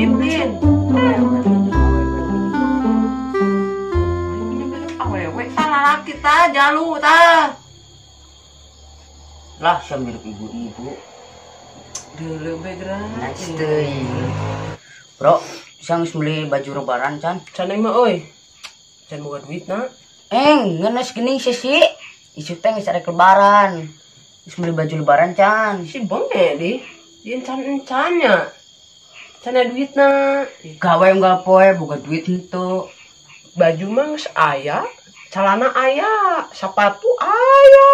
Dibin. Awewe tah lalaki tah jalu tah. Lah sia mirip ibu-ibu. Deuleu bae geura. Nice teuing. Bro, sia geus meuli baju lebaran can? Can aing mah euy. Can boga duitna. Ngenes geuning sisi. Isu teh geus arek lebaran. Geus meuli baju lebaran can. Si benge di. Di encan-encannya. Can aya duitna. Gawe unggal poe boga duit henteu. Baju mah geus aya, calana aya, sapatu aya,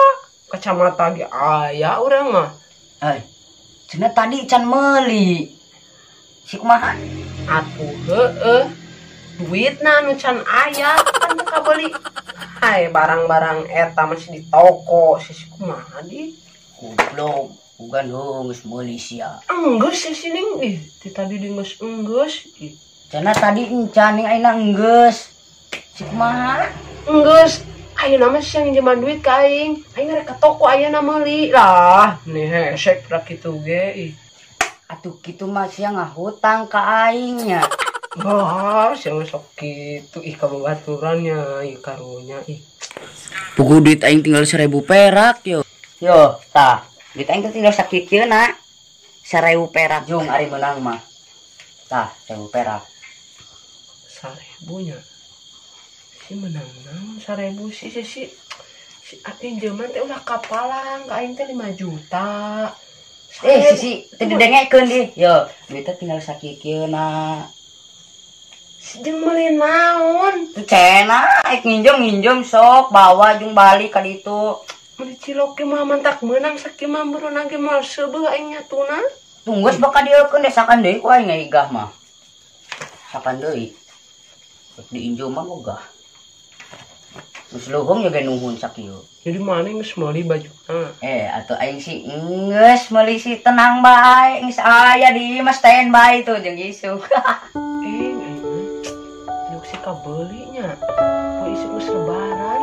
kacamata ge aya urang mah. Cenah tadi can meuli. Si kumaha? Atuh heueuh. Duitna nu can aya kan teu kabeuli. Hai barang-barang eta masih di toko, si kumaha di? Goblok, bukan heuh geus meuli sia. Enggeus si ning ih, ti tadi di geus enggeus. Ih. Cenah tadi encan ning ayeuna enggeus. Si kumaha? Enggeus. Ayeuna mah sia nginjeman duit ka aing. Aing rek ka toko ayeuna meuli. Lah, nih hesek rak kitu ge ih. Atuh kitu mah sia ngahutang ka aing nya. Wah, sia sok kitu ih ka babaturannya, ih karunya ih. Puguh duit aing tinggal 1000 perak yo. Yo, tah, duit aing teh tinggal sakikieuna. 1000 perak jung ari meunang mah. Tah, 1000 perak. 1000 nya. Si menang naon 1000 si si si. Si aing jelema teh ulah kapalang ka aing teh 5 juta. Si teu didengekeun di. Yo, duitnya tinggal sakikieuna. Si jeung meuli naon? Teu cenah, aing nginjem-nginjem sok bawa jeung balik ka ditu. Meuli cilok ge mah mantak meunang sakieu mah beurang ge moal seubeuh aing nyatuna. Tunggus bakal dieukeun deh sakan deui ku aing ngaigah mah. Sakan deui. Rek diinjem mah ogah. Geus luhung ya ge nuhun sakieu. Jadi mana geus meuli bajuna? Atuh aing sih geus meuli sih tenang bae, geus aya di imah standby tuh jeung isuk. Aing mah si kabeuli nya. Poe isuk geus lebaran.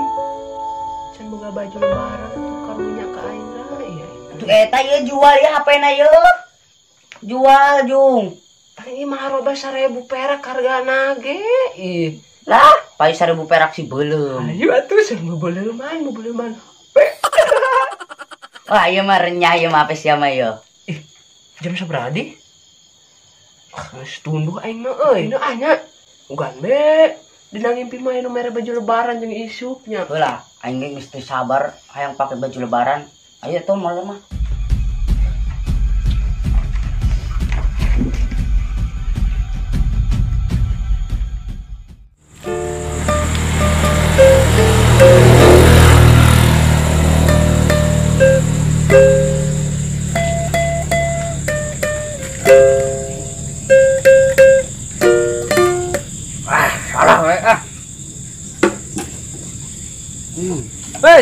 Can boga baju lebaran atuh karunya ka aing lah ieu. Atuh eta ieu jual ya HP-na ieu. Jual jung. Paling ieu mah roba 1000 perak hargana ge. Ih. Lah, paling 1000 perak sih belum. Ayo atuh 1000 beleuman, beleuman HP. Wah, ieu mah renyah ieu mah HP sia mah ieu. Ih, jam sabaraha di? Ah, geus tunduh aing mah euy. Nu anya. Ugan be, dina ngimpi mah nu mere baju lebaran jeung isuknya. Heulah, aing ge geus teu sabar hayang pake baju lebaran. Ayo tuh malam mah.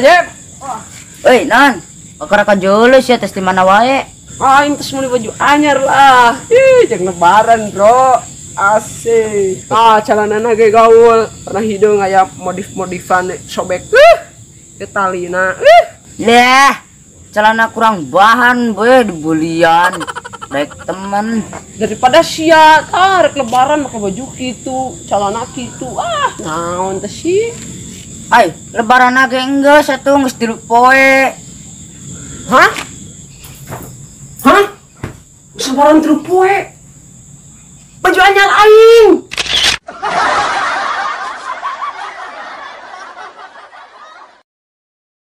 Jep. Euy, non. Bakal ka jeuleuh sia tes di mana wae? Aing tes meuli baju anyar lah. Ih, jeung lebaran, Bro. Asik. Ah, calanana ge gaul. Pernah hideung aya modif-modifan sobek. Ke talina. Leh, celana kurang bahan we dibelian. Baik temen. Daripada sia rek lebaran make baju kitu, celana kitu. Ah, naon teh sih? Ai, lebaran ge enggeus atuh geus 3 poe. Hah? Hah? Lebaran 3 poe. Baju anyar aing.